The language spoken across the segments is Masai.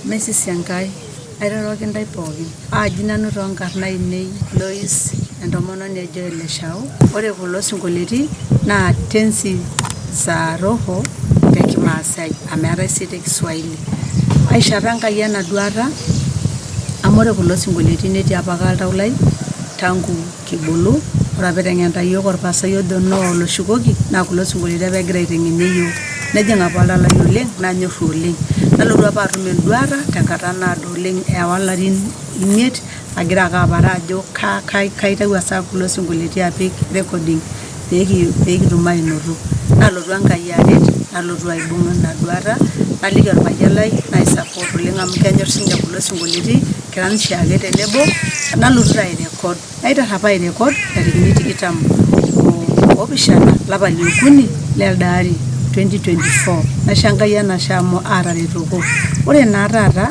Mesisi Enkai, airoroki intae pookin. Aaji nanu toonkarn ainei Lois entomononi e Joel Leshao. Ore kulo sinkolioitin naa tenzi za roho te kimaasai amu eetae sii te kiswahili. Aishoo apa Enkai ena duata amu ore kulo sinkolioitin netii apake oltau lai tangu kibulu. Ore apa iteng'enita iyiok orpastai ojo Noah oloshukoki naa kulo sinkolioitin apa egira aiteng'enie iyiok. Nejing apa oltau lai oleng nanyorru oleng. Nalotu apa atum enduata tenkata naado oleng ewa ilarin imiet agira ake aparaa ajo kaitayu sa kulo sinkolioitin apik recording pee kitum ainoto. Nalotu Enkai aret nalotu aibung ina duata naliki orpayian lai naisupport oleng amu kenyor sinye kulo sinkolioitin kirany oshiake tenebo nalotu taa airecord. Naiter apa airecord ntarikini tikitam oopishana olapa liokuni lelde ari 2024. Naisho Enkai enashe amu aataretoko. Ore naa taata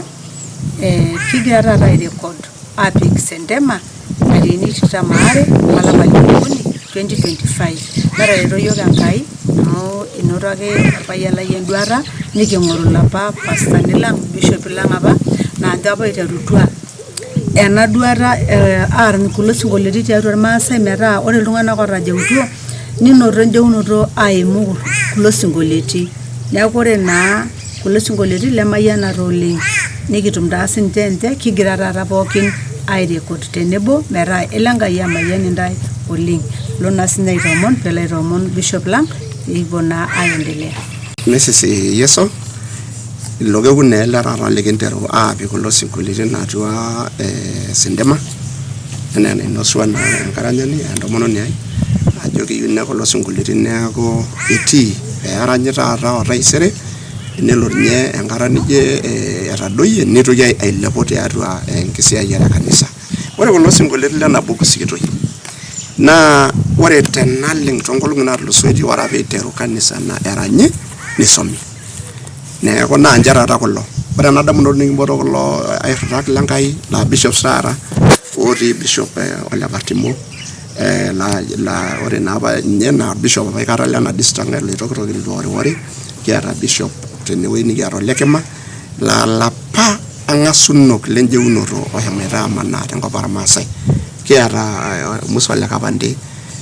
kigira taata airecord aapik sentema ntarikini tikitam aare olapa liokuni 2025. Netareto iyiok Enkai amu inoto ake orpayian lai enduata niking'oru ilapa pastani lang, irbishopi lang apa naa ninche apa oiterutua ena duata aarany kulo sinkolioitin tiatua irmaasai metaa ore iltung'anak ootajeutuo ninoto enjeunoto aimu kulo sinkolioitin. Neeku ore naa kulo sinkolioitin lemayianata oleng nikitum taa sinche nche kigira taata pookin airecord tenebo metaa elo Enkai amayian intae oleng. Elo naa sinye aitoomon pelo aitoomon bishop lang peekipuo naa aendelea. Mesisi Yeso Ilo kekun naa ele taata likinteru aapik kulo sinkolioitin atua sentema enaa enainosua naa enkaranyani aa entomononi ai ajo keyieu naa kulo sinkolioitin neeku etii pee eranyi taata o taisere nelo ninye enkata nijo etadoyie nitoki ailepu tiatua enkisiayiare e kanisa. Ore kulo sinkolioitin lena buku sikitoi naa ore tenaleng toonkolong'i naatulusoitie ore apa iteru kanisa naa eranyi nisomi. Neeku naa nche taata kulo. Ore ena damunoto nikipotu kulo airritak le Nkai laa bishops taata otii bishop Ole Partimo laa ore naa apa ninye naa bishop apa aikata lena district ang e Loitokitok eitu eworiwori, kiata bishop tenewueji nikiata Olekima laa lapa ang'asunok lenjeunoto oshomoita amanaa tenkop ormaasai. Kiata Musa Ole Kapande,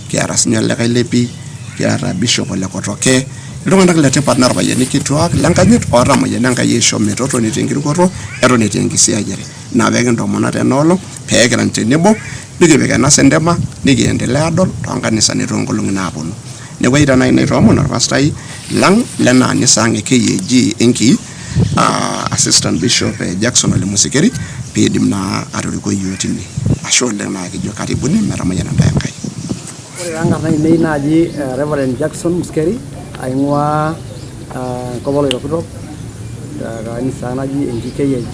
kiata sinye olikae Lepi, kiata bishop Ole Kotoke, iltung'anak le tipat naa irpayiani kituak lenkanyit ootamayiana Enkai aisho metotoni tenkirukoto eton etii enkisiayiare. Ina pee kintoomona tena olong pee kirany tenebo nikipik ena sentema nikiendelea adol toonkanisani toonkolong'i naaponu. Neeku ayieu taa naai naitoomon orpastai lang lena anisa ang e KAG Enkii assistant bishop Jackson Ole Musikeri piidim naa atorikoi iyiook tine. Ashe oleng naa kijo karibuni metamayiana intae Enkai. Ore taa nkarn ainei naaji Reverend Jackson Musikeri aing'uaa enkop oloitokitok te kanisa ang naji enji KAG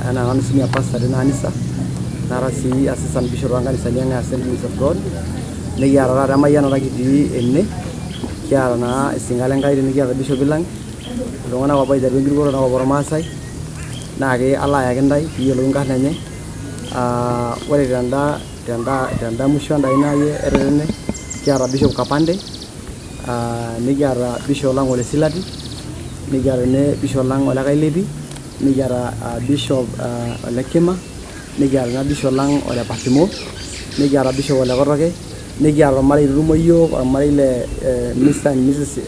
enaa nanu senior pastor tina anisa nara sii assistant bishop too nkanisani ang e Assemblies of God nikiata taata emayianata kitii ene kiata naa isinka le Nkai tene kiata irbishopi lang iltung'anak apa oiterua enkirukoto tenakop ormaasai naa alo ayaki intae piiyiolou inkarn enye ore tenda tenda musho enda aina ai etetene kiata Bishop Kapande nikiata Bishop lang Ole Silati nikiata tene Bishop lang Olekae Lepi nikiata Bishop Ole Kima nikiata ena Bishop lang Ole Partimo nikiata Bishop Ole Kotoke nikiata ormarei oitutumo iyiook ormarei le Mr and Mrs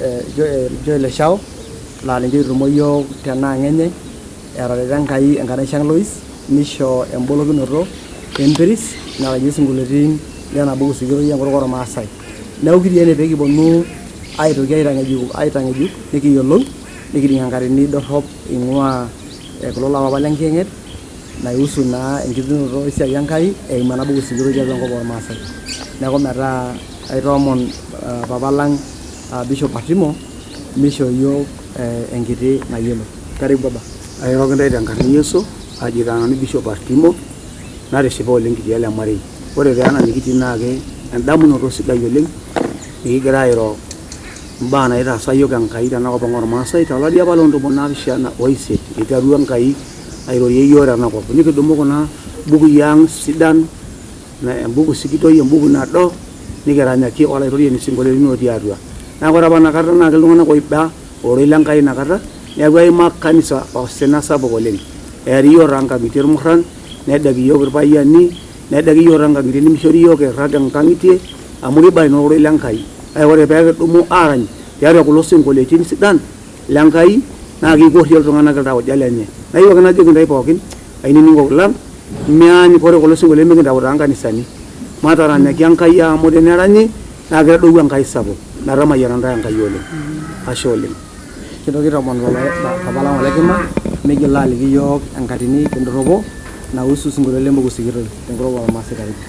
Joel Leshao laa ninche oitutumo iyiook tena ang enye. Etareto Enkai enkanashe ang Lois nisho embolokinoto empiris naranyie isinkolioitin lena buku sikitoi enkutuk ormaasai. Neeku kitii ene pee kiponu aitoki aitang'ejuk nikiyiolou nikining enkatini dorrop ing'ua kulo lewa apa lenkiyeng'et naiusu naa enkitutumoto esiai Enkai eimu ena buku sikitoi tiatua enkop ormaasai. Neeku metaa aitoomon papa lang Bishop Partimo mishoo iyiook enkiti nayiolo. Karibu baba. Airoroki intae tenkarna e Yesu, aji taa nanu Bishop Artimo, natishipa oleng kitii ele marei. Ore taa ena nikitii naa ke endamunoto sidai oleng nikigira airo imbaa naitaasa iyiook Enkai tenakop ang ormaasai tolari apa loo ntomoni naapishana oisiet iterua Enkai airorie iyiook tenakop. Nikidumu kuna bukui ang sidan, embuku sikitoi, embuku nado, nikiranyaki Olaitoriani isinkolioitin otii atua. Naa ore apa inakata naa iltung'anak oiba ororei le Nkai inakata. Neeku eima kanisa osina sapuk oleng. Eari iyiook toonkang'itie irmurran, nedaki iyiook irpayiani, nedaki iyiook toonkang'itie nemishori iyiook kirrag inkang'itie amu kiba naa ororei le Nkai. Kake ore pee kidumu aarany tiatua kulo sinkolioitin sidan le Nkai naa kikorrie iltung'anak iltauja lenye. Nayieu ake najoki intae pookin ainining'ok lang, miany ore kulo sinkolioitin mikintau toonkanisani. Mataranyaki Enkai amu teneranyi naa ketadou Enkai sapuk. Metamayiana intae Enkai oleng. Ashe oleng. Kintoki aitoomon papa lang ole kima migila aliki iyiook enkatini tendorropo nausu osinkolio lembuku sikitoi tenkutuk olmaasai karibu.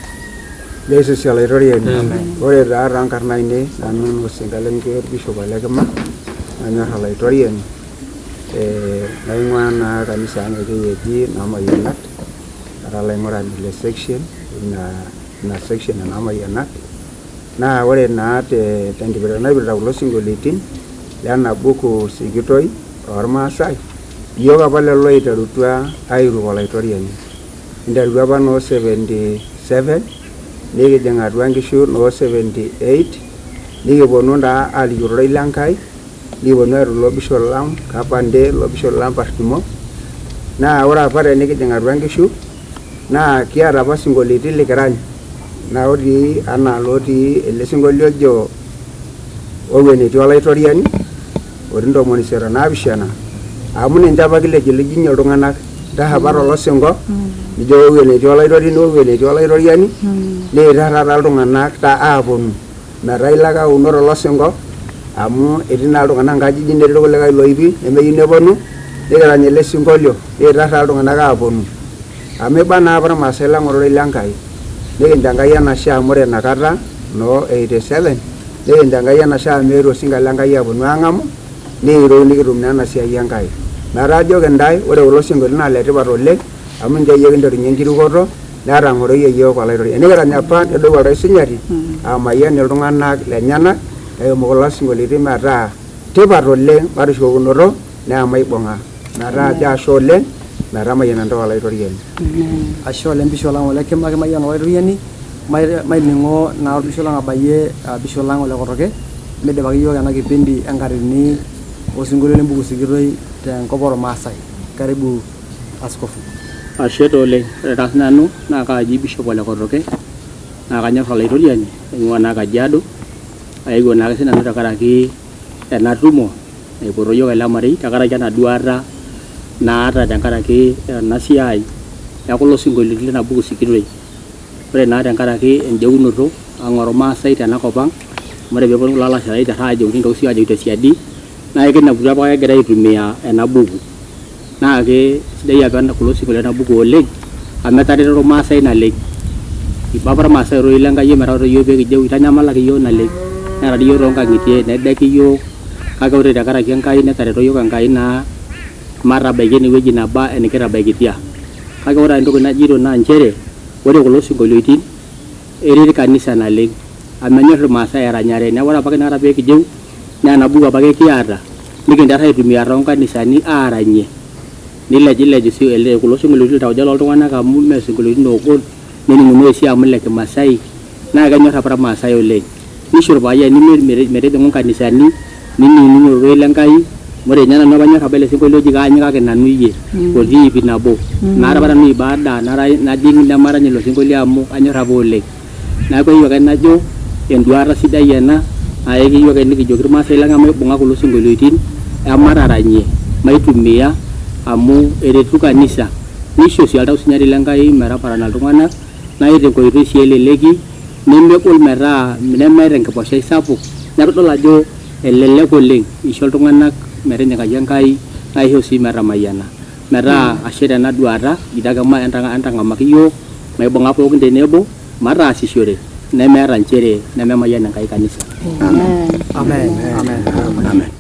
Yesus Olaitoriani, ore taa toonkarn ainei nanu Osinkalenke Bishop Ole Kima nanyor Olaitoriani naing'ua naa kanisa ang e KAG Nomayianat ara olaing'urani le section ina section e Nomayianat Naa ore naa tenkipirta naipirta kulo sinkolioitin lena buku sikitoi oormaasai, iyiook apa lelo oiterutua airuk Olaitoriani. Kinterutua apa noo 77 nikijing atua nkishu noo 78 nikiponu taa aaliki ororei le Nkai, nikiponu airuk ilo bishop lang Kapande, ilo bishop lang Partimo. Naa ore apa tenikijing atua nkishu naa kiata apa isinkolioitin likirany naa otii anaa lotii ele sinkolio ojo owuon etii olaitoriani otii ntomoni isiet onaapishana amu ninche apa kilejilejinyie iltung'anak ntasho apa tolosinko nijo owuon etii olaitoriani owuon etii olaitoriani niitarr taata iltung'anak aaponu metaa ilo ake auno tolosinko amu etii naa iltung'anak inkajijik netii irkulikae iloipi nemeyieu neponu nikirany ele sinkolio niitarr taa iltung'anak aaponu amu eiba naa apa irmaasai lang ororei le Nkai nikincho Enkai enashe amu ore inakata noo 87 nikincho Enkai enashe amu eetuo osinka le Nkai aponu aang'amu niiruk nikitum naa ena siai Enkai. Metaa ajoki intae ore kulo sinkolioitin naa iletipat oleng amu ninche iyiook kinterunye enkirukoto netang'oroyie iyiook Olaitoriani. Tenikirany apa nedou oltau sinyati amayian iltung'anak lenyenak eimu kulo sinkolioitin metaa tipat oleng matushukokinoto naa maibung'a. Metaa ajo ashe oleng metamayiana intae Olaitoriani. Ashe oleng Bishop lang ole kima kimayian Olaitoriani maining'o naa olbishop lang abayie Bishop lang ole Kotoke midipaki iyiook ena kipindi enkatini osinkolio lembuku sikitoi tenkop olmaasai. Karibu Askofu. Ashe taa oleng. Ore taa sinanu naa kaaji Bishop Ole Kotoke naa kanyor Olaitoriani aing'ua naa Kajiado aewuo naake sinanu tenkaraki ena tumo naipoto yiok ele marei tenkaraki ena duata naata tenkaraki ena siai ekulo sinkolioitin lena buku sikitoi. Ore naa tenkaraki enjeunoto ang ormaasai tenakop ang amu ore peeponu kulo alashera aiter ajeu nikintoki siyiok ajeu tesiadi naa ekineputua apake egira aitumia ena buku. Naa ke sidai apa kulo sinkolioitin lena buku oleng amu etareto irmaasai naleng. Iba apa irmaasai ororei le Nkai ometaa ore iyiook pee kijeu itanyamalaki iyiook naleng. Neerari iyiook toonkang'itie nedeki iyiook kake ore tenkaraki Enkai netareto iyiook Enkai naa matabaiki ene wueji naba enikitabaikitia. Kake ore entoki najito naa nchere ore kulo sinkolioitin eret kanisa naleng amu enyor irmaasai eranyare neeku ore apake inakata pee kijeu naa ena buku apake kiata nikinter aitumia toonkanisani aaranyie nilejilej kulo sinkolioitin iltauja loltung'anak amu mee sinkolioitin oogol nening'unoyu sii amu ile kimasai naa kenyor apa irmaasai oleng nisho irpayiani metijing'u inkanisani nining'uning ororei le Nkai amu ore ninye nanu kanyor apa ele sinkolio oji kaanyikaki nanu iyie otii ip nabo maata apa nanu ibada najing nemarany ilo sinkolio amu kanyor apa oleng. Neeku ayieu ake najo enduata sidai ena naa ekiyieu ake nikijoki irmaasai lang maibung'a kulo sinkolioitin emataranyie, maitumia amu eretu kanisa nisho sii oltau sinyati le Nkai metaparana iltung'anak naa tenkoitoi sii eleleki nemegol metaa nemeeta enkiposhai sapuk neeku idol ajo elelek oleng isho iltung'anak metinyikaki Enkai naa isho sii metamayiana. Metaa ashe tena duata ejito ake entang'amaki iyiook maibung'a pookin tenebo mataasishore nemeeta nchere nememayian Enkai kanisa. Amen. Amen. Amen.